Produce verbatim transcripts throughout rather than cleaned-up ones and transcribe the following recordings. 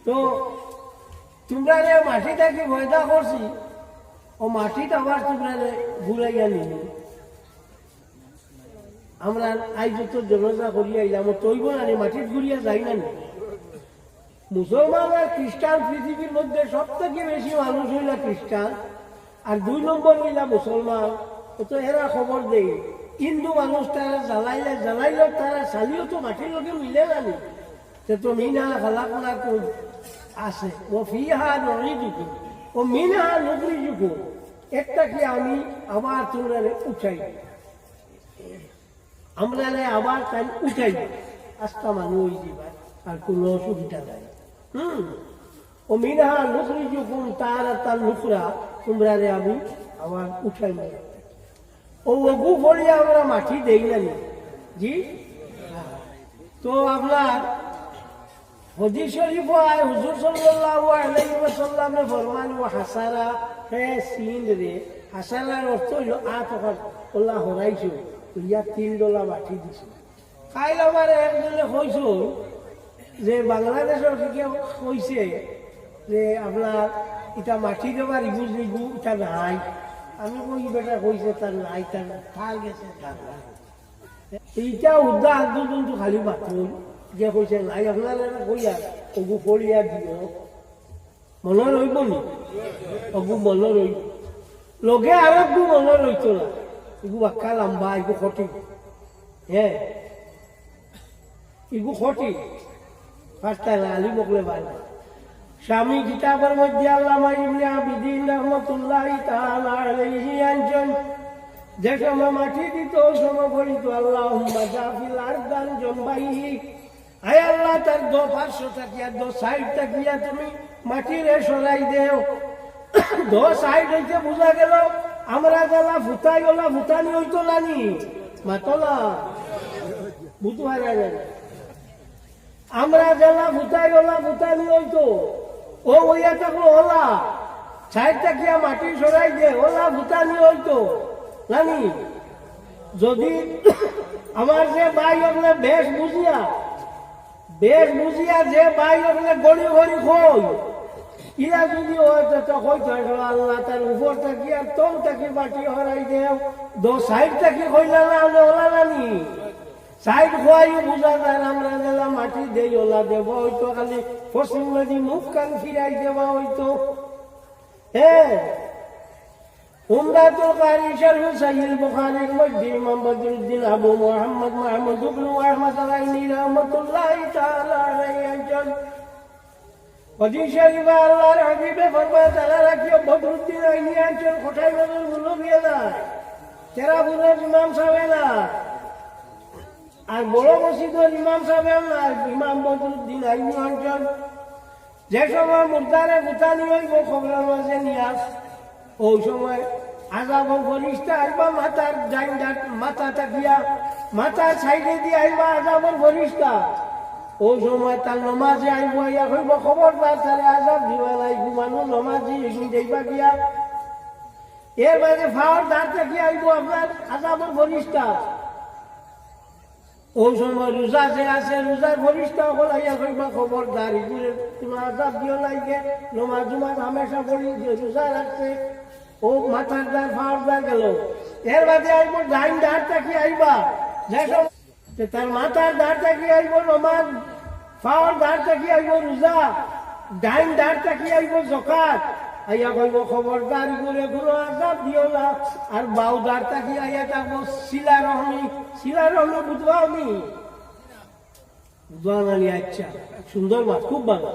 তো তুমরারে মাটি থাকি পয়দা করছি, ও মাটিত আবার তুমরারে ঘুরাইয়া নিব। আমরা আইজ তো জনাজা করিয়া আইলাম, ও তৈব না নি, মাটিত ঘুরিয়া যাই না নি? মুসলমান আর খ্রিস্টান পৃথিবীর মধ্যে সব থাকি বেশি মানুষ অইলা খ্রিস্টান, আর দুই নম্বর অইলা মুসলমান। ও তো এরা খবর দেই, হিন্দু মানুষ তারা জ্বালাইলে, জ্বালাইলেও তারা চালিও তো মাটির লগে মিলে না নি। তে তো মিনহা খালাকনাকুম আছে, ও ফিহা নুঈদুকুম, ও মিনহা নুখরিজুকুম, এর থাকি আমি আবার তুমরারে উঠাই। আমরারে আবার তাইন উঠাই, আস্তা মানুষ অই দিবা, আর কোনো অসুবিধা নাই। হুম, ও মিনহা নুখরিজুকুম তারাতান উখরা, তুমরারে আমি আবার উঠাই নিয়া। ও অগু পড়িয়া আমরা মাটি দেই না নি? জি। তো আপনার হাদিস শরীফ আয়, হুজুর সাল্লাল্লাহু আলাইহি ওয়াসাল্লামে ফরমান, "ওয়া হাসারা হে সিন রে।" হাসারার অর্থ অইল আত ওখান আল্লাহ হরাইছো, ইয়া তিন ডলা মাটি দিছো। কাইল আমার একজনে কইছো যে বাংলাদেশর দিকে কইছে যে আপনার ইটা মাটি দেবার ইগু ইগু ইটা নাই। আমি কই, "বেটা কইছে তার নাই, তার, তার গেছে তার নাই।" ইটা উদ্দা আদু কিন্তু খালি মাত্র যে কইছে নাই, আপনারা কইয়া অগু পড়িয়া দিও। মনো রইব নি? অগু মনো রইব। লগে আর একগু মনো রইতো না। ইগু বাক্কা লম্বা, ইগু কঠিন। হ্যাঁ, ইগু কঠিন। পারতা না, আলিম অকলে পারবা। শামী কিতাবর মধ্যে আল্লামা ইবনে আবিদিন রহমতুল্লাহি তাআলা আলাইহি আনছইন, যে সময় মাটি দিত, ওই সময় পড়িত, "আল্লাহুম্মা জাফিল আরদান জম্বাইহি।" আয় আল্লাহ, তার দো পার্শ্ব থাকিয়া, দো সাইড থাকিয়া তুমি মাটিরে সরাই দেও। দো সাইড অইতে বুঝা গেল, আমরা যেলা ফুতাই ওলা ফুতানি অইতো না নি? মাতলা। বুঝতে পারা যায় না। আমরা যেলা ফুতাই ওলা ফুতানি অইতো, ও অইয়া থাকলো ওলা। সাইড থাকিয়া মাটি সরাই দে, ওলা ফুতানি অইতো না নি? যদি আমার যে ভাই অকলে বেশ বুঝিয়া, বেশ বুঝিয়া যে ভাই অকলে গড়ি গড়ি কই, ইলা যদি অয় তো, তো কইতো আসলে আল্লাহ তার উপর থাকি আর তল থাকি মাটি হরাই দেও, দো সাইড থাকি কইলা না, ওলা না নি? সাইড খোয়াইও বুঝা যায়, আমরা যেলা মাটি দেই ওলা দেওয়া অইতো, খালি পশ্চিম নদী মুখ কান ফিরাই দেওয়া অইতো। হ্যাঁ, উমদাতুল কারি শরহ সহিহ বুখারীর মধ্যে ইমাম বদরুদ্দিন আবু মুহাম্মদ মাহমুদ ইবনে আহমদ আল আইনি রহমতুল্লাহি তাআলা আলাইহি একজন হাদিস শরীফে আল্লাহর হাবিবে ফরমায়, তারা রাখিও বদরুদ্দিন আইনি আনছইন, কোঠাই বাজার মুলবি না, চেরাপুরের ইমাম সাহেব না, আর বড় মসজিদর ইমাম সাহেব না, ইমাম বদরুদ্দিন আইনি আনছইন। যে সময় মুর্দারে ফুতানি অইব কবরর মাঝে নিয়া, ওই সময় আজাবর ফরিস্তা আইবা মাথার ডাইন ডাট-, মাথা থাকিয়া, মাথার সাইডে দিয়া আইবা আজাবর ফরিস্তা। ওই সময় তার নমাজে আইব, আইয়া কইব, "খবরদার, তারে আজাব দিবা না, ইগু মানুষ নমাজি, ইগু যাইবা গিয়া।" এর বাদে ফাওর ধার থাকিয়া আইব আপনার আজাবর ফরিস্তা। ওই সময় রোজা যে আছে, রোজার ফরিস্তা অকল আইয়া কইবা, "খবরদার, ইগুরে কোনো আজাব দিও না, ইগে নমাজ উমাজ হামেশা পড়ি, যে রোজা রাখছে, ও মাথার ধার, ফাওর ধার গেল।" এর বাদে আইব ডাইন ধার থাকি আইবা, যে সব, যে তার মাথার ধার থাকি আইব নমাজ, ফাওর ধার থাকি আইব রোজা, ডাইন ধার থাকি আইব জকাত। আইয়া কইব, "খবরদার, ইগুরে কোনো আজাব দিও না।" আর বাউ ধার থাকি আইয়া থাকবো সিলা রহমি, সিলা রহমি বুঝবাও নি? বুঝবা না নি? আচ্ছা, সুন্দর মাত, খুব ভালা।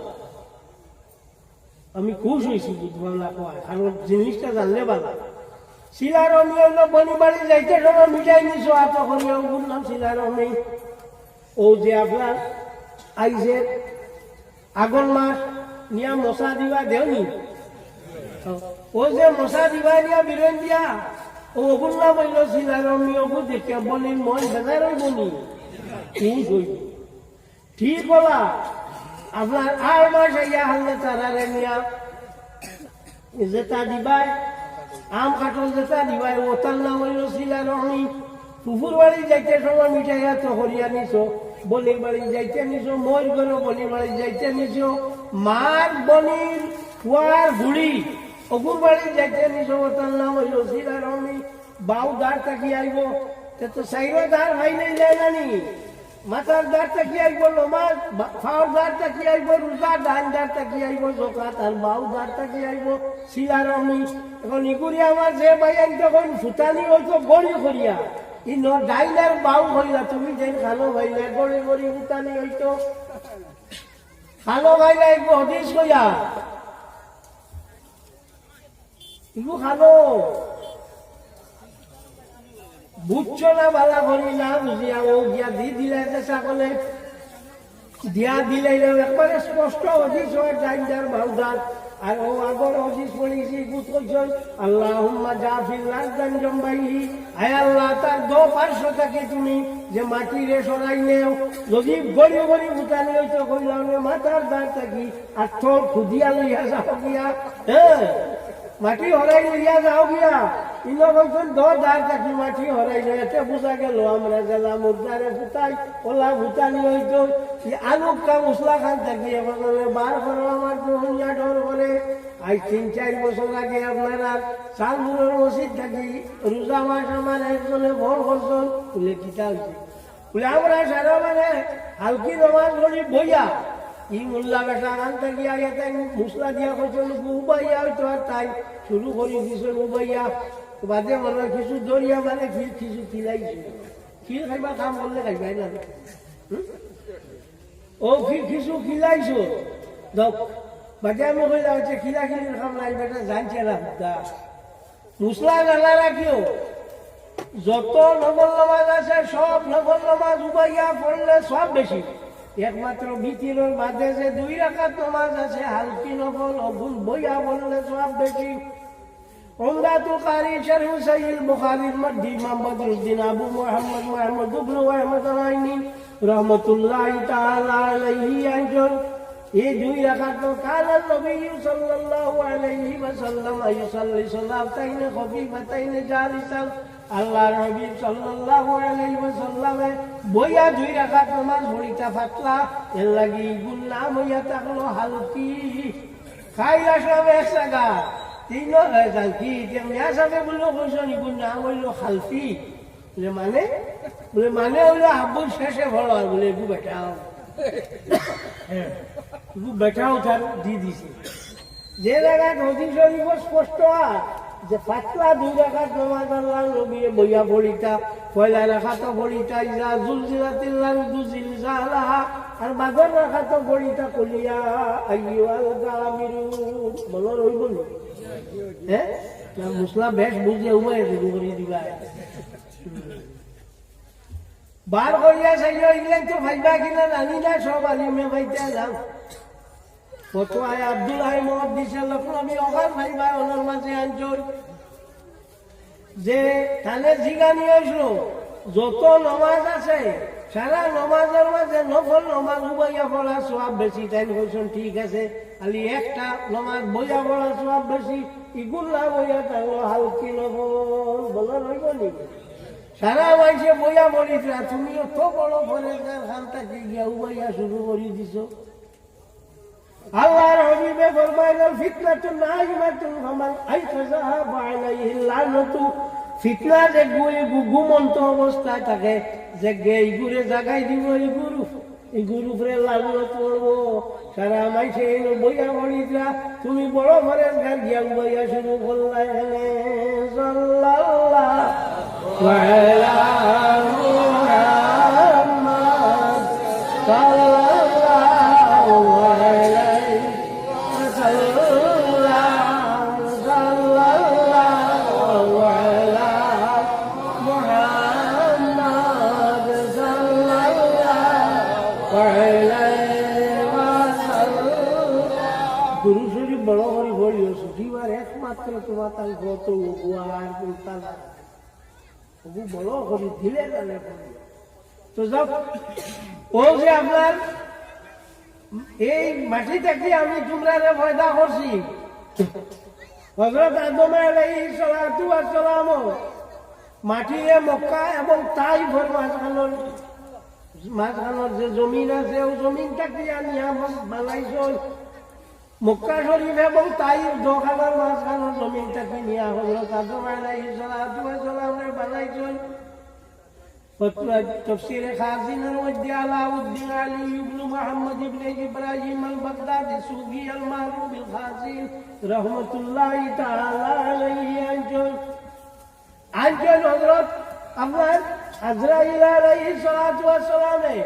আমি খুশ অইছি বুঝবা না কওয়ায়, কারণ জিনিসটা জানলে ভালা। সিলা রহমি অইল বনি বাড়ি যাইতে সময় মিঠাই নিছো, আতো করিয়া ওগুর নাম সিলা রহমি। ও যে আপনার আইজের আগন মাস নিয়া মশা দিবা দেও নি? ও যে মশা দিবা নিয়া বিরন দিয়া, ও ওগুর নাম অইল সিলা রহমি, ওগু দেখিয়া বলি মন বেজার অইব নি? খুশ অইব। ঠিক ওলা, আপনার আড় মাস আইয়া হারলে তারারে নিয়া যেটা দিবায়, আম কাঠল যেটা দিবায়, ওটার নাম অইল সিলা রহমি। ফুফুর বাড়ি যাইতে সময় মিঠাই আতো করিয়া নিছো, বনির বাড়ি যাইতে নিছো, মোর ঘরো বনির বাড়ি যাইতে নিছো, মার বনির পুয়ার বুড়ি অগুর বাড়ি যাইতে নিছো, ওটার নাম অইলো সিলা রহমি। বাউ দার থাকি আইবো, তে তো সাইরো দার ভাই নেই যায় না নি। মাথার দার থাকি আইবো নমাজ, বা-, ফাওর দার থাকি আইবো রোজা, ডাইন দার থাকি আইবো জকাত, আর বাউ দার থাকি আইবো সিলা রহমি। এখন ইগুরি আমার যে ভাই আনতে কইন ফুতানি অইতো গড়ি করিয়া, ই ন ডাইন আর বাউ কইলা, তুমি যেন খানো ভাইলে গড়ি গড়ি ফুতানি অইতো। খানো ভাইলে একটু হদিস কইয়া। ইগু খানো। বুঝছো না বালা করি না বুঝিয়া ও গিয়া দি দিলে যে সকলে। দিয়া দিলে একবারে স্পষ্ট হদিস হয় ডাইন দার বাউ দার। আর ও আগর হদিস পড়িছি, বুঝ করছন, "আল্লাহুম্মা জাফিল আরদান জামবাইহি।" আয় আল্লাহ, তার দো পার্শ্ব থাকি তুমি যে মাটিরে সরাই নেও, যদি গড়ি গড়ি ফুতানি অইতো কইলাম নে, মাথার দার থাকি আর তোর খুদিয়া লইয়া যাও গিয়া, হ্যাঁ, মাটি হরাই লইয়া যাও গিয়া। ইনো কইছন দো দার থাকি মাটি হরাই লইয়া, এতে বুঝা গেল আমরা জেলা মুর্দারে ফুতাই, ওলা ফুতানি অইতো। ই আলুক্কা মুসলা খান থাকি এখন বার করো আমার রোহিঙ্গা ডর করে। আজ তিন চার বছর আগে আপনারা চালমুড়ের মসজিদ থাকি রোজা মাস আমার একজনে ফোন করছন, বলে, "কিতা হইছে?" বলে, "আমরা সারা মানে হালকি নমাজ পড়ি বইয়া।" ই মোল্লা বেটা আন থাকি আগে তাই মুসলা দিয়া কইছন, "উবাইয়া হইতো আর তাই শুরু করি দিছন উবাইয়া।" বাদে মনে হয় কিছু দরিয়া মানে কি-, কিছু খিলাইছে। খিল খাইবা কাম করলে খাইবাই না। হুম? ও কি কিছু খিলাইছো? দেখ, বাদে আমি কইলাম যে খিলাখিলির কাম নাই, বেটা জানছে না হুদ্দা। মুসলা জানা রাখিও, যত নফল নামাজ আছে, সব নফল নামাজ উবাইয়া পড়লে সব বেশি। একমাত্র বিতিরর বাদে যে দুই রাকাত নামাজ আছে, হালকি নফল, অগুন বইয়া পড়লে সব বেশি। উমদাতুল কারি, শারহু সহিহুল বুখারীর মধ্যে ইমাম বদরুদ্দিন আবু মুহাম্মদ মাহমুদ ইবনে আহমদ আল আইনি রহমতুল্লাহি তাআলা আলাইহি আনছন, এই দুই রাকাত কানা নবী সাল্লাল্লাহু আলাইহি ওয়াসাল্লাম ইউসাল্লি সালাতাইন খাফিফাতাইন জালিসান, আল্লাহর হাবিব সাল্লাল্লাহু আলাইহি ওয়াসাল্লামে বইয়া দুই রাকাত নামাজ পড়িতা পাতলা, এর লাগি ইগুর নাম অইয়া থাকলো হালকি। খাই আসলাম এক জাগা, তিন, এ, জান কি, যে মিয়া সাহেবে বললো, "কইছো নি, ইগুর নাম অইলো খালফি।" বলে, "মানে?" বলে, "মানে অইলো হাব্বুর শেষে ফলো।" আর বলে, "এগু বেটাও।" হ্যাঁ, এগু বেটাও তার দি দিছে। যে জাগাত হাদিস শরীফ স্পষ্ট আর যে পাতলা দুই রাকাত নামাজ আল্লাহর নবীয়ে বইয়া পড়িতা, পয়লা রাকাত পড়িতা, "ইজা জুলজিলাতিল আরদু জিলজালাহা", আর বাদর রাকাত পড়িতা, "কুল ইয়া আইয়ুহাল কাফিরুন।" বলো, রইব নি? হ্যাঁ? না, মুসলা বেশ বুঝে উবাই শুরু করি দিবা। বার করিয়া চাইও, ইংল্যান্ড তো পাইবা কিনা জানি না, সব আলিমে পাইতে যাও। ফতোয়ায় আব্দুল হাই মুহাদ্দিসে লখনবী অখান পাইবা, ওনার মাঝে আনছন। যে তানে জিগানি অইছিল, যত নমাজ আছে, সারা নমাজর মাঝে নফল নমাজ উবাইয়া পড়া সওয়াব বেশি। তাইন কইছন, "ঠিক আছে, খালি একটা নমাজ বইয়া পড়া সওয়াব বেশি, ইগুর লাভ অইয়া থাকলো হালকি নফল।" বলো, রইব নি? সারা মাইনষে বইয়া পড়িতরা, তুমি অত বড় ফরেজগার খান থাকি গিয়া উবাইয়া শুরু করি দিছো। আল্লাহর হাবিবে ফরমাইলেন, "ফিতনাতুন নাইমাতুন ফামান আইকাযাহা ফাআলাইহিল লানাতু।" ফিতনা যে গু-, গু-, ঘুমন্ত অবস্থায় থাকে, যে গে ইগুরে জাগাই দিব, ইগুর, ইগুর উপরে লানত পড়বো। সারা মাইনষে এনে বইয়া পড়িতরা, তুমি বড় ফরেজগার গিয়া বইয়া শুরু করলা এখানে। সাল্লাল্লাহু আলা মুহাম্মদ, সাল্লাল্লাহু আলাইহি ওয়াসাল্লাম, সাল্লাল্লাহু আলা মুহাম্মদ, সাল্লাল্লাহু আলাইহি ওয়াসাল্লাম। দুরূদ শরীফ বড় করি পড়িও, ছুটিবার একমাত্র তোমার তাই কত উপহার করতা না। ওগু বড় করি দিলে জানে করি। তো যাক, ও যে আপনার এই মাটি থাকি আমি তোমরারে পয়দা করছি, হযরত আদম আলাইহিস সালাতু ওয়াস সালাম মাটিরে মক্কা এবং তাইফর মাঝখানোর মাঝখানোর যে জমিন আছে, অউ জমিন থাকি আনিয়া বানাইছইন। মক্কা শরীফ এবং তাইফ দুইখানোর মাঝখানোর জমিন থাকি নিয়া হযরত আদম আলাইহিস সালাতু ওয়াস সালামরে বানাইছইন। তফসিরে খাজিনর মধ্যে আলাউদ্দিন আলী ইবনে মুহাম্মদ ইবনে ইব্রাহিম আল বাগদাদি সুফি আল মারুফ বিল খাজিন রহমতুল্লাহি তাআলা আলাইহি আনছইন। আনছইন হযরত আপনার আজরাইল আলাইহিস সালাতু ওয়াস সালামে।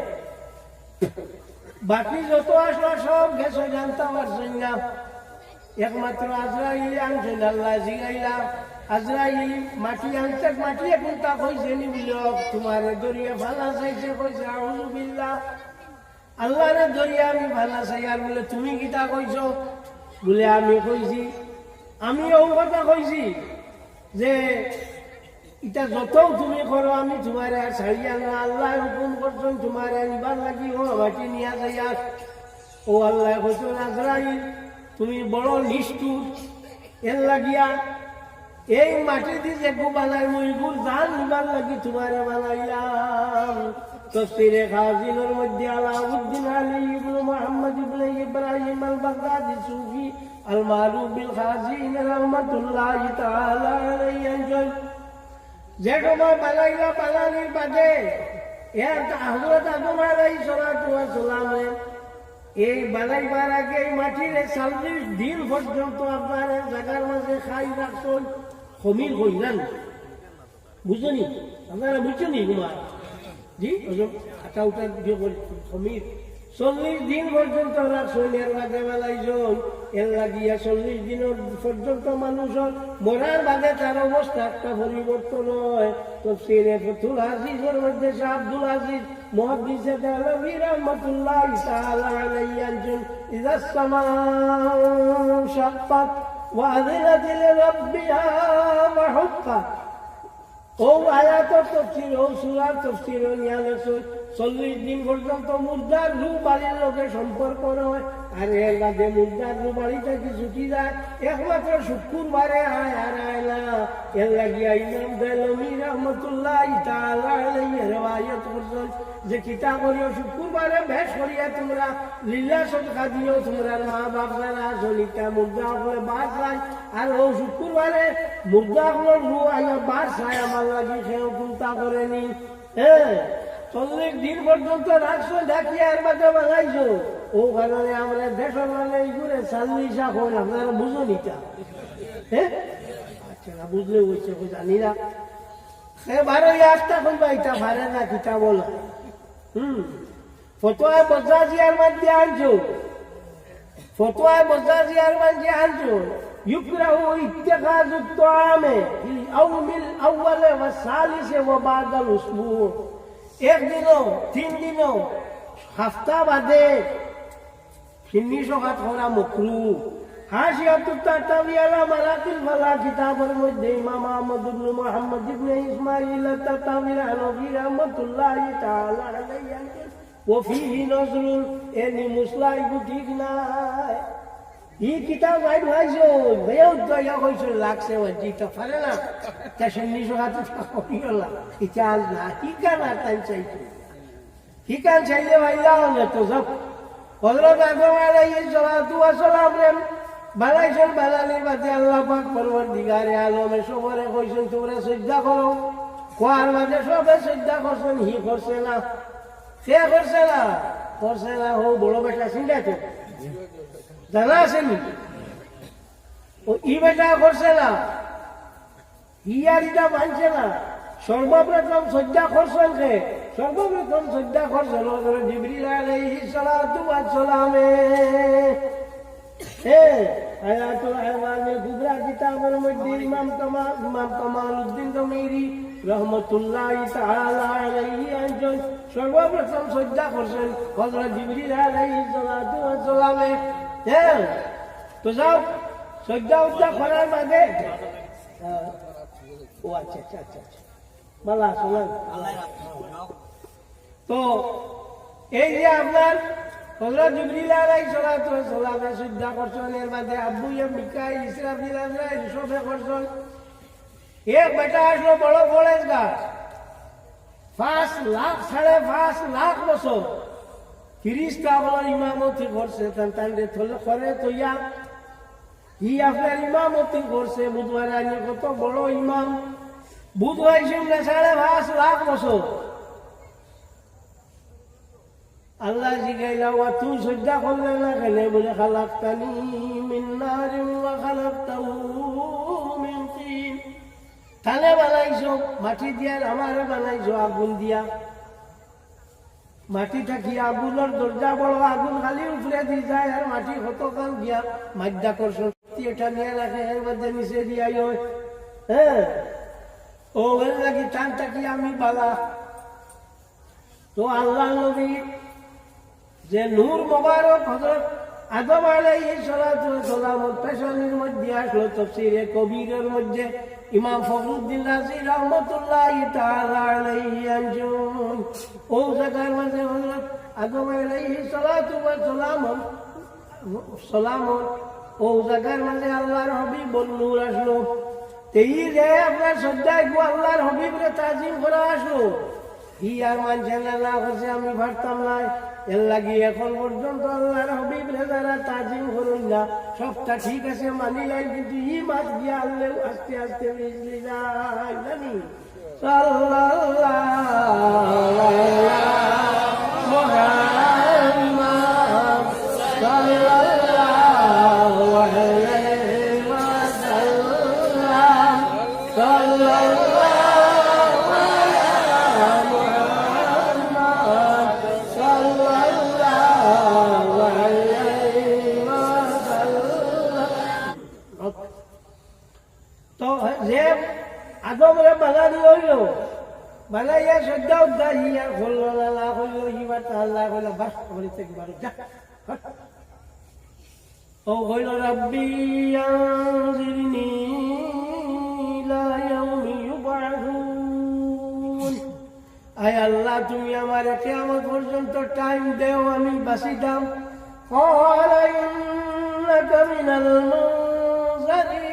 বাকি যত আসলা সব গেছে, জানতা পারছইন না। একমাত্র আজরাইল আনছইন, আল্লায় জিগাইলা, "আজরাইল, মাটি আনতে, মাটিয়ে কুনতা কইছে নি?" বুলে, "অউ তুমারে ধরিয়া ফালা চাইছে," কইছে। আউযুবিল্লাহ। আল্লারে ধরিয়া আমি ফালা চাইয়ার বুলে, "তুমি কিতা কইছো?" বুলে, "আমি কইছি, আমি অউ কথা কইছি যে ইতা যতউ তুমি করো, আমি তুমারে আর ছাড়িয়ার না। আল্লায় হুকুম করছইন তুমারে নিবার লাগি, অউ মাটি নিয়া যাইয়ার।" অউ আল্লায় কইছইন, "আজরাইল, তুমি বড় নিষ্ঠুর, এর লাগিয়া এই মাটিদি যেগু বানাইমু, ইগুর জান নিবার লাগি তুমারে বানাইলাম।" তফসিরে খাজিনর মধ্যে আলাউদ্দিন আলী ইবনে মুহাম্মদ ইবনে ইব্রাহিম আল বাগদাদি সুফি আল মারুফ বিল খাজিন রহমতুল্লাহি তাআলা আলাইহি আনছইন। যে সময় বানাইলা, বানানির বাদে এর হযরত আদম আলাইহিস সালাতু ওয়াস সালামে এই বানাইবার আগে এই মাটিরে চল্লিশ দিন পর্যন্ত আপনার এক জাগার মাঝে খাই রাখছইন, খমির কইরা নি। বুঝছইন নি? আপনারা বুঝছইন নি? জি, ওই যে আটা উটা দিয়ে বলি, খমির। চল্লিশ দিন পর্যন্ত রাখছইন, এর বাদে বানাইছইন। এর লাগিয়া চল্লিশ দিন পর্যন্ত মানুষর মরার বাদে তার অবস্থা একটা পরিবর্তন অয়। তফসিরে ফতুল আজিজর মধ্যে শাহ আব্দুল আজিজ মুহাদ্দিসে দেহলভী রহমতুল্লাহি তাআলা আলাইহি আনছইন, "ইযাস সামাউ শাক্কাত ওয়া আযিনাত লিরাব্বিহা ওয়া হুক্কাত।" অউ আয়াতর তফসির, অউ সূরার তফসির নিয়া লেখছইন, চল্লিশ দিন পর্যন্ত মুর্দার রুহ বাড়ির লগে সম্পর্ক রয়, আর এর বাদে মুর্দার রুহ বাড়ি থাকি ছুটি যায়, একমাত্র শুক্রবারে আয় আর আয় না। এর লাগিয়া ইমাম দেহলভী রহমতুল্লাহি তাআলা আলাইহি রেওয়ায়ত করছইন যে, "কিতা করিও, শুক্রবারে বেশ করিয়া তুমরা লিল্লা সদকা দিও, তুমরার মা বাপ যারা আছইন, ইতা মুর্দা অকলে বার চায়।" আর অউ শুক্রবারে মুর্দা অকলর রুহ আইয়া বার চায় আমার লাগি, কেউ কুনতা করে নি। হ্যাঁ, চল্লিশ দিন পর্যন্ত রাখছইন, ঢাকিয়া এর বাদে বানাইছইন। অউ কারণে আমরা দেশর মানে ইগুরে চাল্লিশা কইন, আপনারা বুঝইন ইতা। হ্যাঁ? আচ্ছা, না বুঝলে অইছে, অউ জানি না। সে বারো আস্তা কইবা, ইতা পারে না, কিতা বলা। হুম। ফতোয়া বজ্জাজিয়ার মধ্যে আনছইন, ফতোয়া বজ্জাজিয়ার মধ্যে আনছইন, "ইউকরাহু ইত্তিখাযুত তাআমি ফিল ইয়াউমিল আউয়ালি ওয়াস সালিসি ওয়া বা'দাল উসবু।" একদিনও, তিন দিনও, হাপ্তা বাদে শিন্নি সকাত করা মকরুহ। হাশিয়াতুত তাহতাবি আলা মারাকিল ফালাহ কিতাবর মধ্যে ইমাম আহমদ ইবনে মুহাম্মদ ইবনে ইসমাইল আত-তাহতাবি হানাফি রহমতুল্লাহি তাআলা আলাইহি আনছইন, "ওয়া ফীহি নাযরুন", এনি মুসলা ইগু ঠিক নায়। ই কিতাব আইন ভাইছো, ভাইয়াও তো ইয়া কইছো, লাগছে, ওই দিতে পারে না। তা শিন্নি সকাত করিও না। ইটা আল না, ইখান আর তাই চাইতো। ইখান চাইলে ভাইয়া অইলে তো যাও। হযরত আদম আলাইহিস সালাতু ওয়াস সালামরে বানাইছইন, বানানির বাদে আল্লাহ পাক পরওয়ারদিগারে আলমে সবরে কইছইন, "তুমরা সইজদা করো।" কওয়ার বাদে সবে সইজদা করছইন, হি করছে না। কে করছে না? করছে না, হউ বড় বেটা চিন্তা তো। জানা আছে নি? অউ ই বেটা করছে না। হি আর ইটা মানছে না। সর্বপ্রথম সইজদা করছইন কে? সর্বপ্রথম সইজদা করছইন হযরত জিবরিল আলাইহিস সালাতু ওয়াস সালামে। হ্যাঁ, হায়াতুল হায়াওয়ানিল কুবরা কিতাবর মধ্যে ইমাম কামাল, ইমাম কামালউদ্দিন দমিরি রহমতুল্লাহি তাআলা আলাইহি আনছইন, সর্বপ্রথম সইজদা করছইন হযরত জিবরিল আলাইহিস সালাতু ওয়াস সালামে। হ্যাঁ, তো যাও, সইজদা উজদা করার বাদে, ও আচ্ছা, আচ্ছা, আচ্ছা, আচ্ছা। ভালা আছো না? তো এই যে আপনার হযরত জিবরিল আলাইহিস সালাতু ওয়াস সালামে সইজদা করছইন, এর বাদে আবু ইয়া মিকাইল, ইসরাফিল, আজরাইল সবে করছইন। এক বেটা আসলো বড় পরেজগার, পাঁচ লাখ, সাড়ে পাঁচ লাখ বছর ফিরিস্তা অকলর ইমামতি করছে, তান তানরে থলে করে তইয়া। হি আপনার ইমামতি করছে, বুঝবার আগে কত বড় ইমাম, বুঝবাইছেন না, সাড়ে পাঁচ লাখ বছর। আল্লাহ জিগাইলা, "ওয়া তুই সজ্জা করলে না কেনে?" বলে, "খালাকতানি মিন নারিন ওয়া খালাকতাহু মিন তিন।" তানে বানাইছো মাটি দিয়া, আর আমারে বানাইছো আগুন দিয়া। মাটি থাকি আগুনর দরজা বড়, আগুন খালি উপরে দি যায়, আর মাটি কতখান দিয়া মাধ্যাকর্ষণ শক্তি এটা নিয়ে রাখে, এর মধ্যে নিচে দিয়া হয়। হ্যাঁ, ও এর লাগি তান থাকি আমি বালা। তো আল্লাহর নবী যে নূর মোবারক হযরত আদম আলাইহিস সালাতু ওয়াস সালামর পেশানির মধ্যে আসলো, তাফসীরে কবিরের মধ্যে ইমাম ফখরুদ্দিন রাজি রহমতুল্লাহি তাআলা আলাইহি আনহুম। ও জায়গার মাঝে হযরত আদম আলাইহিস সালাতু ওয়াস সালাম, সালাম, ও জায়গার মাঝে আল্লাহর হাবিবর নূর আসলো। তেই যে আপনার শ্রদ্ধায় গো আল্লাহর হাবিবরে তাজিম করা আসলো। হি আর মানষে না, না করছে, আমি পারতাম না। এর লাগি এখন পর্যন্ত আল্লাহর হাবিবরে যারা তাজিম করইন না, সবটা ঠিক আছে, মানিলাইন, কিন্তু ই মাত গিয়া আনলেও আস্তে আস্তে বিজলি যায়, জানি? সাল্লাল্লাহু আলা মুহাম্মদ, সাল্লাল্লাহু আলাইহি ওয়াসাল্লাম। সাল্লাল্লাহু আলা মুহাম্মদ, সাল্লাল্লাহু আলাইহি ওয়াসাল্লাম। তো যে আদমরে বানানি অইলো, বানাইয়া সজ্জা উদ্ধার হিয়া করলো না, না করলো, হিবার তা আল্লাহ কইলা, "বাস, আমার ইচ্ছা কি বারো, যা।" ও কইল, "রাব্বি আনজিরনি ইলা ইয়াউমি ইউবআসুন।" আয় আল্লাহ, তুমি আমারে কিয়ামত পর্যন্ত টাইম দেও, আমি বাঁচিতাম। ক্বালা ইন্নাকা মিনাল মুনজারিন।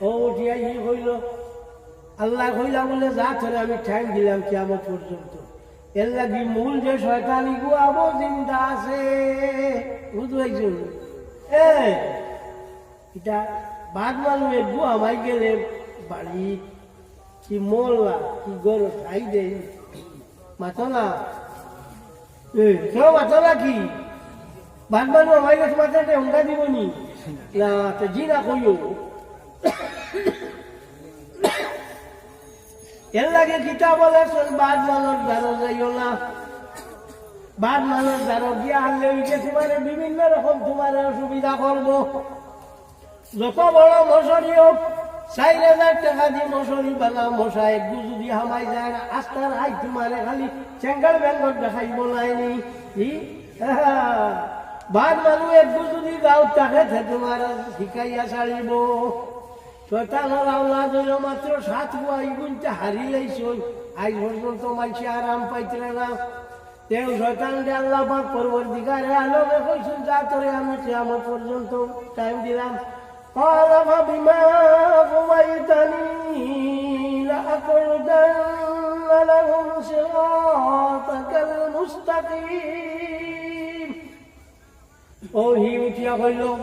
ও উঠিয়া ই কইল, আল্লাহ কইলা বলে, "যা, তোরে আমি টাইম দিলাম কিয়ামত পর্যন্ত।" এর লাগি মূল যে শয়তান ইগু আবো জিন্দা আছে, বুঝবাইছো? এ, এটা বাদ মানু এগু আমাই গেলে বাড়ি, কি মোল্লা, কি গরু খাই দেই, মাতো না। এ, কেউ মাতো না কি? বাদ মানু আমাই গেছে মাথাতে হুঙ্গা দিব নি? না, তো জি না কইও। এর লাগি কিতাব বলে, "বাদ মানুর দ্বারো যাইও না।" বাদ মানুর দ্বারো গিয়া হারলে ওই যে তোমারে বিভিন্ন রকম তোমারে অসুবিধা করবো। যত বড় মশারি হোক, চাইর হাজার টেকা দি মশারি বালা মশা এগু যদি হামাই যায় না, আস্তা রাইত তোমারে খালি চেঙ্গাল বেঙ্গল দেখাইবো নাইনি। কি? বাদ মানু এগু যদি গাঁও থাকে, সে তোমারে শিখাইয়া ছাড়িবো। শয়তানর আওলাদ অইল মাত্র সাত পুয়া, ইগুনতে হারি লাইছইন। আইজ পর্যন্ত মানষে আরাম পাইতরা না। তেউ শয়তানরে আল্লাহ পাক পরওয়ারদিগারে আলমে কইছইন, "যা, তোরে আমি কিয়ামত পর্যন্ত টাইম দিলাম।" قال فبما أغويتني لأقعدن لهم صراطك المستقيم। ও হি উঠিয়া কইল,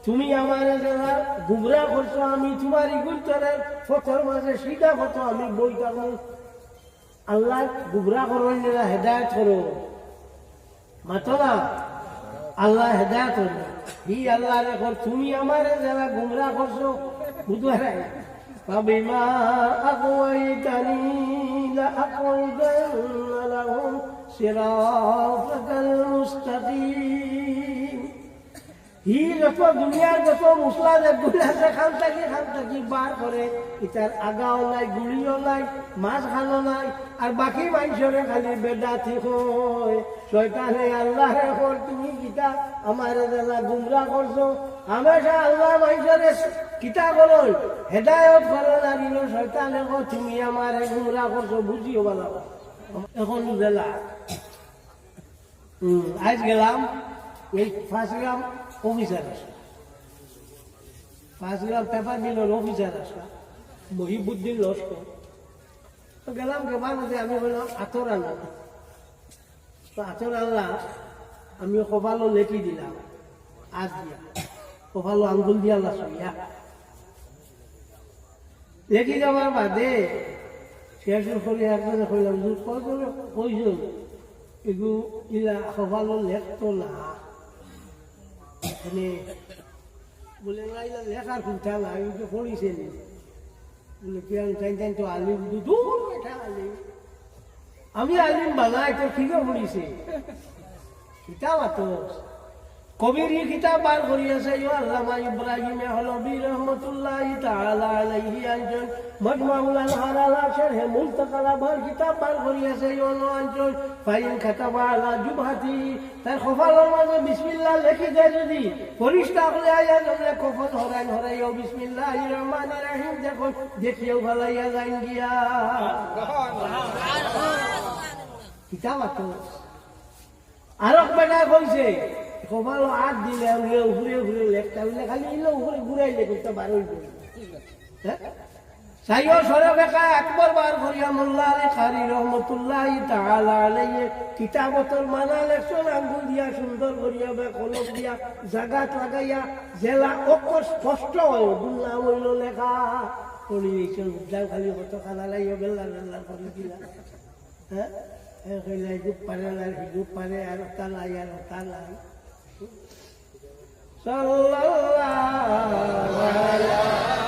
"তুমি আমারে যারা গুমরা করছো, আমি তোমার ইগুন্তরে পথর মাঝে সিধা পথো আমি বই থাকমু।" আল্লাহ গুমরা করো, যারা হেদায়েত করো। মাতো না, আল্লাহ হেদায়েত করো। হি আল্লাহ রে কর, "তুমি আমারে যারা গুমরা করছো, বুঝবারে, فبما أغويتني لأقعدن لهم صراطك المستقيم।" হি যত দুনিয়ার যত মশলা যে গুলি আছে, খান থাকি, খান থাকি বার করে, ইতার আগাও নাই, গুড়িও নাই, মাঝখানো নাই, আর বাকি মানষরে খালি বেদাতি কয়। শয়তানে আল্লাহরে কর, "তুমি কিতা আমারে যারা গুমরা করছো?" হামেশা আল্লাহ মানষরে কিতা করইন? হেদায়েত করইন। আর ইনো শয়তানে কর, "তুমি আমারে গুমরা করছো।" বুঝিও বালা। এখন বেলা হুম, আইজ গেলাম, এই পাঁচ গ্রাম অফিসার আছে, পাঁচ গ্রাম পেপার মিলর অফিসার আছে, মহিবুদ্দিন লস্কর। গেলাম, গেবার মধ্যে আমি কইলাম, "আতর আনো।" তো আতর আনলা, আমি কপালো লেপি দিলাম, আত দিয়া, কপালো আঙ্গুল দিয়া আল্লাহ ছুইয়া। লেপি দেওয়ার বাদে শেষ করি একজনে কইলাম, "হুজুর, কয়জনে কইছইন, এগু ইলা কপালো লেখতো না।" মানে, বলে, "না, ইলা লেখার কুন্তা না, আমি তো পড়িছি নি।" বলে, "কিয়ান, তাইন, তাইন তো আলিম, দু-, দূর বেটা আলিম। আমি আলিম বালা, এ তো কিতা পড়িছে?" কিতাব আতস। কবির ই কিতাব বার করিয়াছে, ইয়ো আল্লামা ইব্রাহিম হলবি রহমতুল্লাহি তাআলা আলাইহি আনছইন, মজমাউল আনহার আলা শারহে মুনতাকাল আবহার কিতাব বার করিয়াছে, ইয়ো আনছইন, ফাইন কাতাবা আলা জুবহাতিহি, তার কপালর মাঝে বিসমিল্লাহ লেখি দেয় যদি, ফিরিস্তা অকলে আইয়া যদি কফন হরাইন হরাইয়াও বিসমিল্লাহির রহমানির রহিম দেখইন, দেখিয়াও ফালাইয়া যাইন গিয়া। কিতাব আতস। আরক বেটা কইছে, কপালো আত দিলে উড়ে উপরে উপরে লেখতা, উড়ে খালি ইলা উপরে ঘুরাইলে করতে পারো। হ্যাঁ? চাইও শরফ একা আকবর বার করিয়া মোল্লা আলী কারি রহমতুল্লাহি তাআলা আলাইহি কিতাবতর মানা লেখছইন আঙ্গুল দিয়া সুন্দর করিয়া বা কলম দিয়া জাগাত লাগাইয়া যেলা অক্ষর স্পষ্ট অয়, অগুর নাম অইলো লেখা। পড়ি গেছে উদ্যান খালি কত খানা লাইয়া বেল্লা বেল্লা করি দিলা। হ্যাঁ? এ কইলা, "ইগু পারে না, হিগু পারে, আর তা নাই, আর তা নাই।" সাল্লাল্লাহু আলাইহি ওয়াসাল্লাম।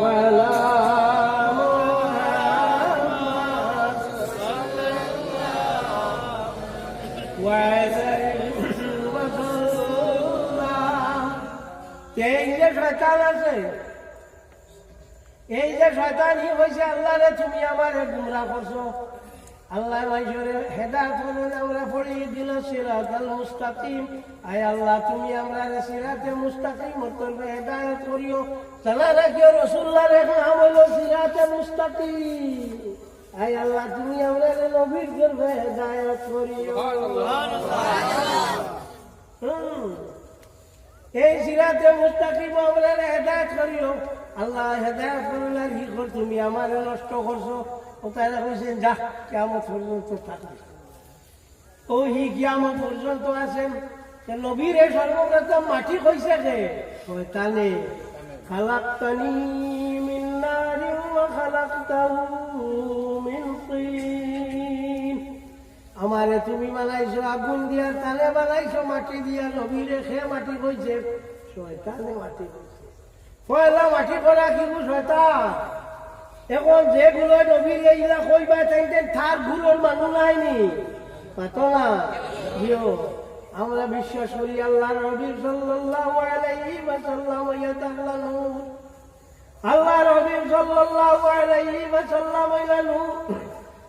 ওয়ালা মুহাম্মাদ ওয়ালা রাসূলুল্লাহ। এই যে শয়তান আছে, এই যে শয়তান, ই কইছে, "আল্লাহ রে, তুমি আমারে গুমরা করছো।" আল্লাহ মানষরে হেদায়েত করইন, আমরা পড়ি দিল সিরাতাল মুস্তাকিম। আয় আল্লাহ, তুমি আমরারে সিরাতে মুস্তাকিমর তরফে হেদায়েত করিও। জানা রাখিও, রসুলুল্লাহর এক নাম অইলো সিরাতে মুস্তাকিম। আয় আল্লাহ, তুমি আমরারে নবীর তরফে হেদায়েত করিও। হুম। এই সিরাতে মুস্তাকিম আমরারে হেদায়েত করিও। আল্লাহ হেদায়েত করইন আর ই কর তুমি আমারে নষ্ট করছো। ও তারা কইছেন, "যা, কিয়ামত পর্যন্ত থাকবে।" ও হি কিয়ামত পর্যন্ত আছেন। তো নবীরে সর্বপ্রথম মাটি কইছে কে? শয়তানে। "খালাকতানি মিন নারিন ওয়া খালাকতাহু মিন তিন।" আমারে তুমি বানাইছো আগুন দিয়া, তারে বানাইছো মাটি দিয়া, নবীরে কে মাটি কইছে? শয়তানে মাটি কইছে। পয়লা মাটি করা কিগু শয়তান। এখন যেগুলো নবীরে ইলা কইবা, তাইন তাইন তার গুলোর মানুষ নাইনি। পাতো না? জিও। আমরা বিশ্বাস করি আল্লাহর নবী সাল্লাল্লাহু আলাইহি ওয়াসাল্লাম অইয়া থাকলা নূর। আল্লাহর হাবিব সাল্লাল্লাহু আলাইহি ওয়াসাল্লাম অইলা নূর।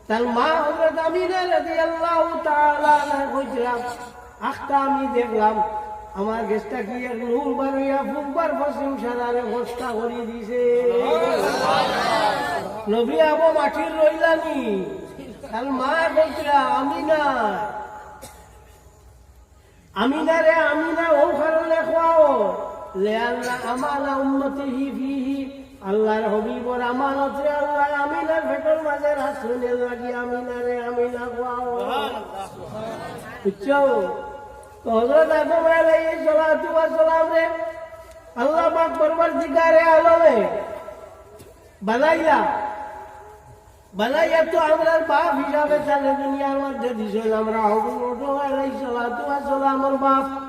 তার মা হযরত আমিনা রাদিয়াল্লাহু তাআলা আনহা কইছিলা, "আখতা আমি দেখলাম, আমার গেছ থাকি এক নূর বার অইয়া পূর্ব আর পশ্চিম সারারে ফর্সা করি দিছে।" নবী আবো মাটির রইলানি। তার মা কইছিলা, "আমিনা, আমিনারে আমিনা অউ কারণে কওয়াও, লিআন্না আমানা উম্মতিহি ফিহি।" আল্লাহর হাবিবর আমানতরে আল্লাহ আমিনার পেটর মাঝে রাখছইন, এর লাগি আমিনারে আমিনা কওয়াও। বুঝছো? তো হযরত আদম আলাইহিস সালাতু ওয়াস সালামরে আল্লাহ পাক পরওয়ারদিগারে আলমে বানাইলা, বানাইয়া তো আমরার বাপ হিসাবে তারে দুনিয়ার মধ্যে দিছইন। আমরা হবু আদম আলাইহিস সালাতু ওয়াস সালামর বাপ,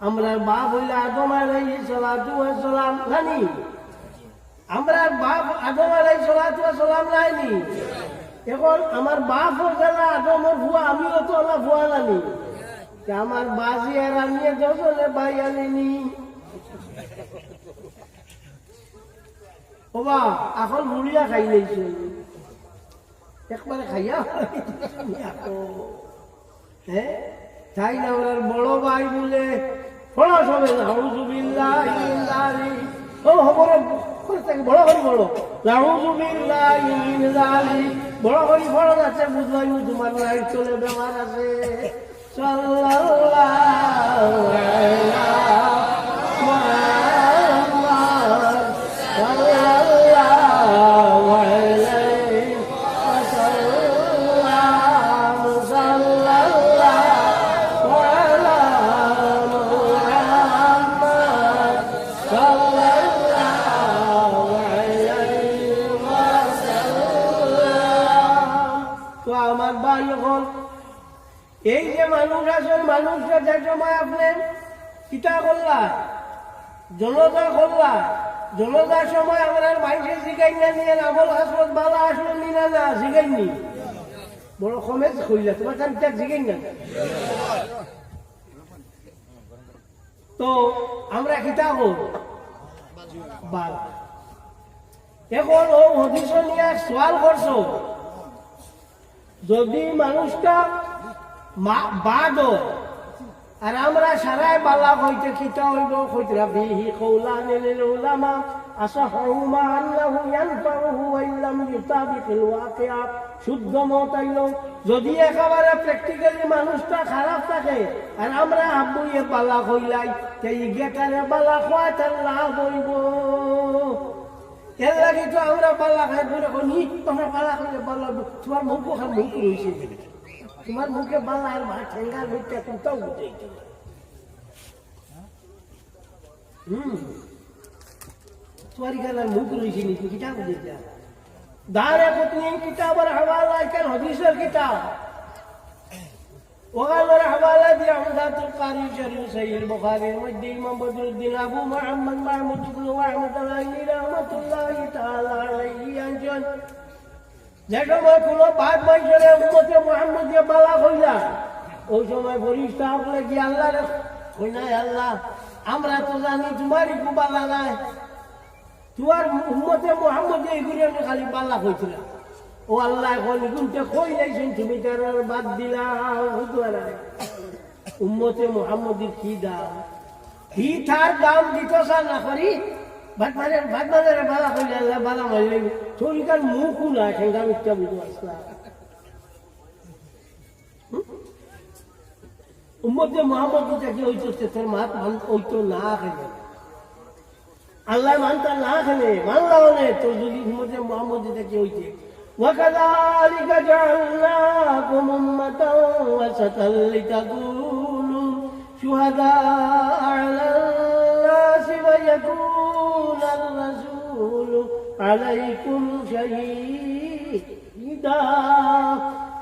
আমরার বাপ অইলা আদম আলাইহিস সালাতু ওয়াস সালাম, নানি? আমরার বাপ আদম আলাইহিস সালাতু ওয়াস সালাম নায়নি? এখন আমার বাপর যেলা আদমর ফুয়া, আমিও তো অলা ফুয়া নানি? তে আমার বাজি আর আমি দুইজনে ভাই আলিনি। ওবা, এখন মুড়িয়া খাইলাইছে। একবারে খাইয়া, হ্যাঁ? তাইন আমরার বড় ভাই বুলে, পড়া সবে না, আউযুবিল্লাহি মিন যালিক। ও, ও, বড়, বড় করি পড়ো। নাউযুবিল্লাহি মিন যালিক। বড় করি পড়ো, যাতে বুঝবায় নি তুমার লাইট চলে, বেমার আছে। সাল্লাল্লাহু আলা মুহাম্মাদ, সাল্লাল্লাহু আলাইহি ওয়াসাল্লাম, সাল্লাল্লাহু আলা মুহাম্মাদ, সাল্লাল্লাহু আলাইহি ওয়াসাল্লাম। তো আমার ভাই অকল, এই যে মানুষ আছইন, মানুষরে যে সময় আপনে কিতা করলা, জানাজা করলা, জানাজার সময় আমরার মাইনষে জিগাইন না নি, আমল খাসলত বালা আছলো নি না, না জিগাইন নি? বড় কমে কইলা, তুমার কাছে জিগাইন না। তো আমরা কিতা কই? বালা। এখন অউ হাদিস নিয়া এক সওয়াল করছো, যদি মানুষটা মা-, বাদ অয়, আর আমরা সারায় বালা কইতে কিতা অইবো? কইতরা, "ফিহি কওলানি লিল উলামা, আসাহুহুমা আন্নাহু ইয়ানফাউহু ওয়া ইল্লাম ইউতাবিকিল ওয়াকিআ।" শুদ্ধ মত আইলো, যদি একেবারে practically মানুষটা খারাপ থাকে, আর আমরা হাবুয়ে বালা কইলাই, তে ইগেটারে বালা কওয়ায় তার লাভ অইবো। এর লাগি তো আমরা বালা খাই বলে কই, "নি, আমরা বালা কইলে বালা অইবো।" তুমার মুখো খালি মুখ রইছে। তুমার মুখে বালা আর মা ঠেঙ্গার মুখটা কোনটাও বুঝাইতে না। হুম। তুমার ইখান আর মুখ রইছে নি, তুমি কিতা বুঝাইতে? দারকুতনি কিতাবর হাওয়ালা, ইখান হাদিসর কিতাব। ওখানর হাওয়ালা দিয়া উমদাতুল কারি শরীফ সহিহুল বুখারীর মধ্যে ইমাম বদরুদ্দিন আবু মুহাম্মদ মাহমুদ ইবনে আহমদ আল-আইনি রহমাতুল্লাহি তাআলা আলাইহি আনছইন, যে সময় কুনু বাদ মাইনষরে উম্মতে মুহাম্মদিয়ে বালা কইলা, অউ সময় ফিরিস্তা অকলে গিয়া আল্লারে কইন, "আল্লাহ, আমরা তো জানি তুমার ইগু বালা নায়।" তুমার উম্মতে মুহাম্মদে ইগুরে আমি খালি বালা কইছিলাম। ও আল্লাহ, এখন ইগুনতে কই লাইছইন, তুমি তারারে বাদ দিলাও, বুঝলা না? উম্মতে মুহাম্মদীর কি দাম? হি তার দাম দিতো চায় না করি, বাদ মারে, বাদ মারে বালা কইলে আল্লাহ বালা মারলে, তো ইখান মুখও না, সেটা মিথ্যা বুঝো আসলা। হুম? উম্মতে মুহাম্মদী থাকি অইতো, তে তোর মাত মান-, অইতো না কেনে? আল্লাহ মানতা না কেনে? মানলা অনে, তোর যদি উম্মতে মুহাম্মদী থাকি অইতে। وكذلك جعلناكم أمة وسطا لتكونوا شهداء على الناس ويكون الرسول عليكم شهيدا। ইদা,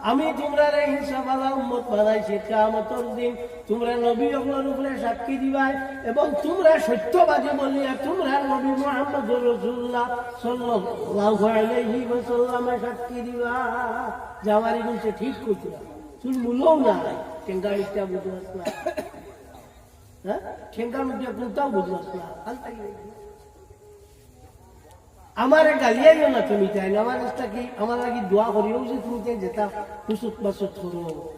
আমি তুমরারে ইনসাফআলা উম্মত বানাইছি, কিয়ামতর দিন তুমরা নবী অকলর উপরে সাক্ষী দিবায় এবং তুমরা সত্যবাদী বলিয়া তুমরার নবী মুহাম্মদুর রাসূলুল্লাহ সাল্লাল্লাহু আলাইহি ওয়াসাল্লামে সাক্ষী দিবা। জামারি বলছে, "ঠিক কইছিলা, তুই মূলও না, কেঙ্গা মিথ্যা বুঝো আসলা।" হ্যাঁ? কেঙ্গা মিথ্যা কোনটাও বুঝো আসলা। আমারে গালিয়াইও না তুমি তাইন, আমার কাছটা কি, আমার লাগি দোয়া করিও যে তুমি তাইন যেতা হুসুত মাসুত করো,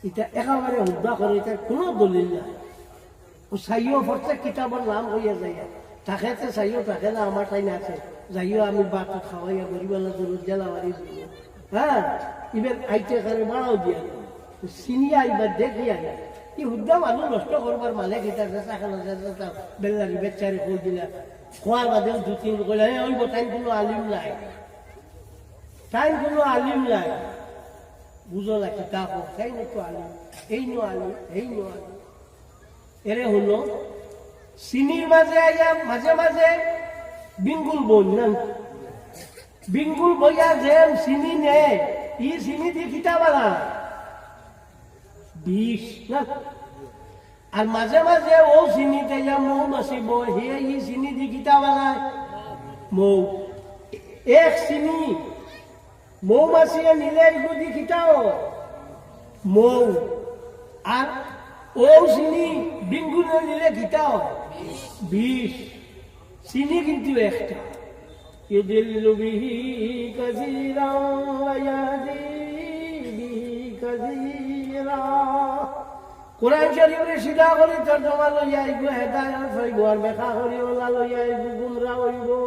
ইতা একেবারে হুদ্দা করো, ইতার কুনু দলিল নাই। ও চাইও প্রত্যেক কিতাবর নাম কইয়া যাইয়া, থাকে তে চাইও, থাকে না, আমার তাইন আছে, যাইও আমি ভাত খাওয়াইয়া গরিব আল্লাহ জরুর জেলাওয়ারি দিব। হ্যাঁ, ইবার আইতে কারে বাড়াও দিয়া, চিনিয়া ইবার দেখিয়া, ই হুদ্দা মানুষ নষ্ট করবার মালিক ইতা, যেতা খানা, যেতা বেল্লারি বেচারি কই দিলা। খোয়ার বাদেও দুই তিন কইলা, "এ, অইবো, তাইন কুনু আলিম নাই। তাইন কুনু আলিম নাই।" বুঝো না কিতা কও, তাইন তো আলিম, এইনও আলিম, এইনও আলিম। এরে হুনো, চিনির মাঝে আইয়া মাঝে মাঝে বিঙ্গুল বইন না। বিঙ্গুল বইয়া যে চিনি নে, ই চিনি দি কিতা বানায়? বিষ না? আর মাঝে মাঝে অউ চিনিত আইয়া মৌমাছি বয়, হে ই চিনি দি কিতা বানায়? মৌ। এক চিনি মৌমাছিয়ে নিলে ইগু দি কিতা অয়? মৌ। আর অউ চিনি বিঙ্গুলে নিলে কিতা অয়? বিষ। চিনি কিন্তু একটা। يضل به كثيرا ويهدي به كثيرا। কোরআন শরীফরে সিধা করি তর্জমা লইয়া আইবো, হেদায়ত পাইবো, আর বেকা করি ওলা লইয়া আইবো, গুমরা অইবো।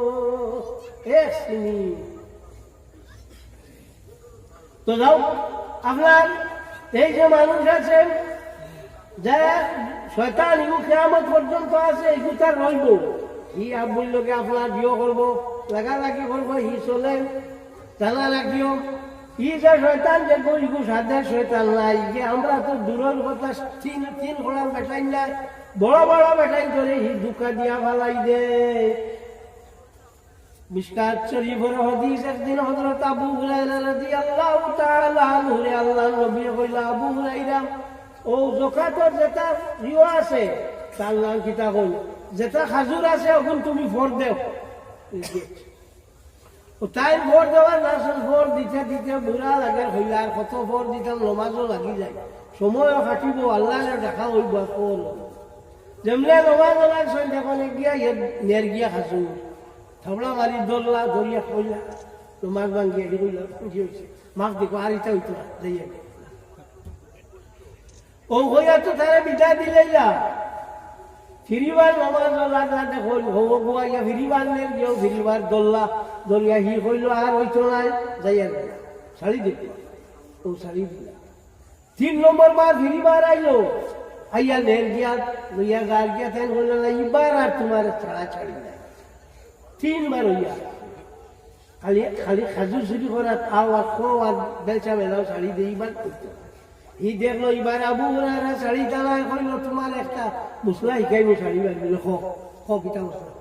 এক শ্রেণী। তো যাও, আপনার এই যে মানুষ আছে, যে শয়তান ইগু কিয়ামত পর্যন্ত আছে, ইগু তার রইবো। হি আবুল লোকে আপনার বিয়ে করবো, লাগালাগি করবো, হি চলে, জানা রাখিও। ই যে শয়তান, যে গো, ইগু সাদে শয়তান নাই, যে আমরা তো দূরের কথা, তিন, তিন খোলার বেটাইন নাই, বড় বড় বেটাইন করে হি ধোকা দিয়া ফালাই দে। মিশকাত শরীফর হাদিস, একদিন হযরত আবু হুরায়রা রাদিয়াল্লাহু তাআলা আনহুরে আল্লাহর নবী কইলা, "আবু হুরায়রা, ও যাকাতর যেটা রিও আছে, তার নাম কিতা কই? যেটা খাজুর আছে, ওগুন তুমি ফর দেও।" ও তাই ফর দেওয়ার না, আসল ফর দিতে দিতে বুড়া লাগে, কইলা, "আর কত ফর দিতাম, নমাজও লাগি যায়, সময়ও কাটিব, আল্লাহরে ডাকা অইব, আর ফর।" যেমনে নমাজ ওলার সন্ধ্যা কোণে গিয়া, ইয়ে নের গিয়া খাজুর। থাবড়া মারি দল্লা, দরিয়া কইলা, নমাজ ভাঙ্গিয়া দি কইলা, "কি হইছে? মাফ দেখো, আর ইটা হইতো না, যাই আমি।" ও কইয়া তো তারা বিদায় দিলাইলা। ফিরিবার নমাজ লাগলা দেখো, হো গুয়াইয়া ফিরিবার নের গিয়াও ফিরিবার দল্লা, দরিয়া হি কইলো, "আর হইতো না, যাই আমি।" ছাড়ি দিল। ও ছাড়ি দিলা। তিন নম্বর বার ফিরিবার আইলো, আইয়া নের গিয়া, লইয়া গার গিয়া, তাই বললো, "না, ইবার আর তোমার ছাড়া ছাড়ি নাই।" তিনবার হইয়া, খালি, খালি খাজু চুরি করাত আও আর খো আর বেচা বেলাও ছাড়ি দে, ইবার করতো। ই দেখলো, ইবার আবু হুরায়রা ছাড়ি তারা কইলো, "তোমার একটা মুসলা হিকাই, আমি ছাড়ি বার।" বলে, "খো, খো, কিতা মুসলা?"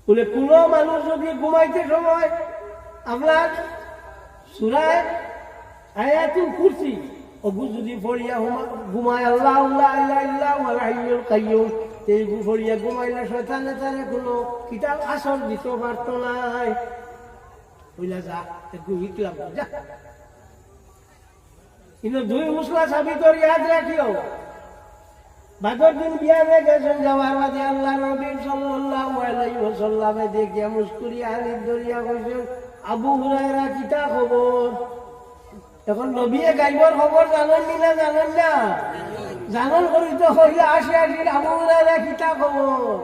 বলে, কোনো মানুষ যদি ঘুমাইতে সময় আপনার সূরায়ে আয়াতুল কুরসি, ওগু যদি পড়িয়া হুমা-, ঘুমায়, "আল্লাহু লা ইলাহা ইল্লা হুয়াল হাইয়ুল কাইয়ুম", এইগু পড়িয়া ঘুমাইলে শয়তানে তারে কোনো কিতাব আসর দিতে পারতো নায়। কইলা, "যা, একটু হিকলাম, যা।" কিন্তু দুই মুসলা সাবিতর ইয়াদ রাখিও। বাদর দিন বিয়ানে গেছেন, যাওয়ার বাদে আল্লাহর নবী সাল্লাল্লাহু আলাইহি ওয়াসাল্লামে দেখিয়া মুস্কুরি আনিত ধরিয়া কইছেন, "আবু হুরায়রা, কিতা খবর?" এখন নবীয়ে গাইবর খবর জানইন নি না জানইন না? জানইন করি তো কইলা, "আসি, আসি, আবু হুরায়রা, কিতা খবর?"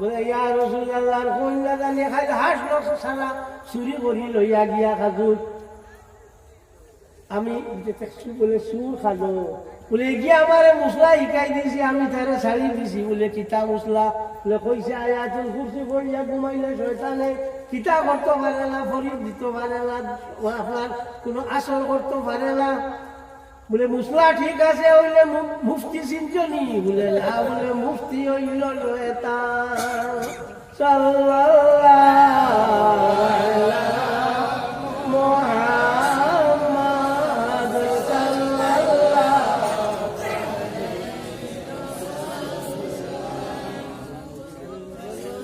বলে, "ইয়া রাসূলুল্লাহ, আর কইন না জানি, খালি হাঁস নষ্ট ছাড়া চুরি করি লইয়া গিয়া খাজুর।" আমি যে দেখছি বলে চুর খাজো, বলে, "এগিয়ে আমারে মুসলা হিকাই দিছি, আমি তারে ছাড়ি দিছি।" বলে, "কিতা মুসলা?" বলে, "কইছে আয়াতুল কুরসি পড়িয়া ঘুমাইলে শয়তানে কিতা করতে পারে না, ফরিদ দিতে পারে না, ও আপনার কোনো আসর করতে পারে না।" বলে, "মুসলা ঠিক আছে, অইলে মু-, মুফতি চিনছো নি?" বলে, "না।" বলে, "মুফতি অইল শয়তান।" সাল্লাল্লাহু আলা মুহাম্মাদ সাল্লাল্লাহু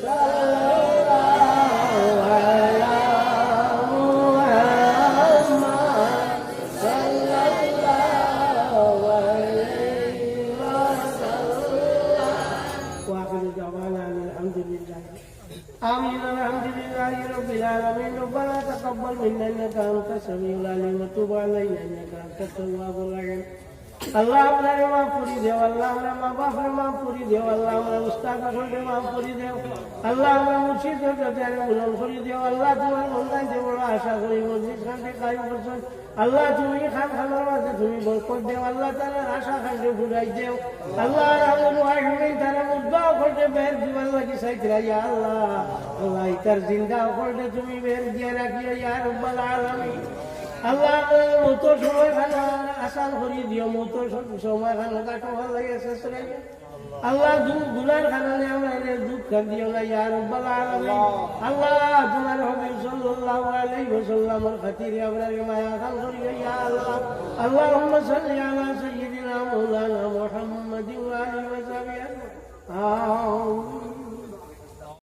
সাল্লাল্লাহু আলা মুহাম্মাদ সাল্লাল্লাহু আলাইহি ওয়াসাল্লাম। ওয়া আখিরু দাওয়ানা আলহামদুলিল্লাহ। آمين. الحمد لله رب العالمين. ربنا تقبل منا إنك أنت السميع العليم وتب علينا إنك أنت التواب الرحيم. আল্লাহ, আমরারে মাফ করি দেও, আল্লাহ, আমরার মা বাপরে মাফ করি দেও, আল্লাহ, আমরার উস্তাদ অকলরে মাফ করি দেও, আল্লাহ, আমরার মুর্শিদ হজরতরে বুলন্দ করি দেও, আল্লাহ, তোমার বন্দায় যে বড় আশা করি মজলিস খানরে কায়েম করছইন, আল্লাহ, তুমি খান খানার মাঝে তুমি বরকত দেও, আল্লাহ, তারার আশা খানরে পুরাই দেও, আল্লাহ, আর আমরার মুআহিদিন তারা মুর্দা অকলরে বের দিবার লাগি চাইতরা, ইয়া আল্লাহ, আল্লাহ, ইতার জিন্দা অকলরে তুমি বের দিয়া রাখিও, ইয়া রাব্বাল আলামিন। আল্লাহ, আমরার মউতর সময় খান আসান করি দিও, মউতর স-, সময় খান কাটো ভালা লাগে শেষ করে। আল্লাহ, দু-, গুনার কারণে আমরারে দুঃখ দিও না, ইয়া রাব্বাল আলামিন। আল্লাহ, তোমার হাবিব সাল্লাল্লাহু আলাইহি ওয়াসাল্লামর খাতিরে আমরারে মায়া খান করিও, ইয়া আল্লাহ। اللهم صل على سيدنا مولانا محمد وآله وصحبه أجمعين. آمين.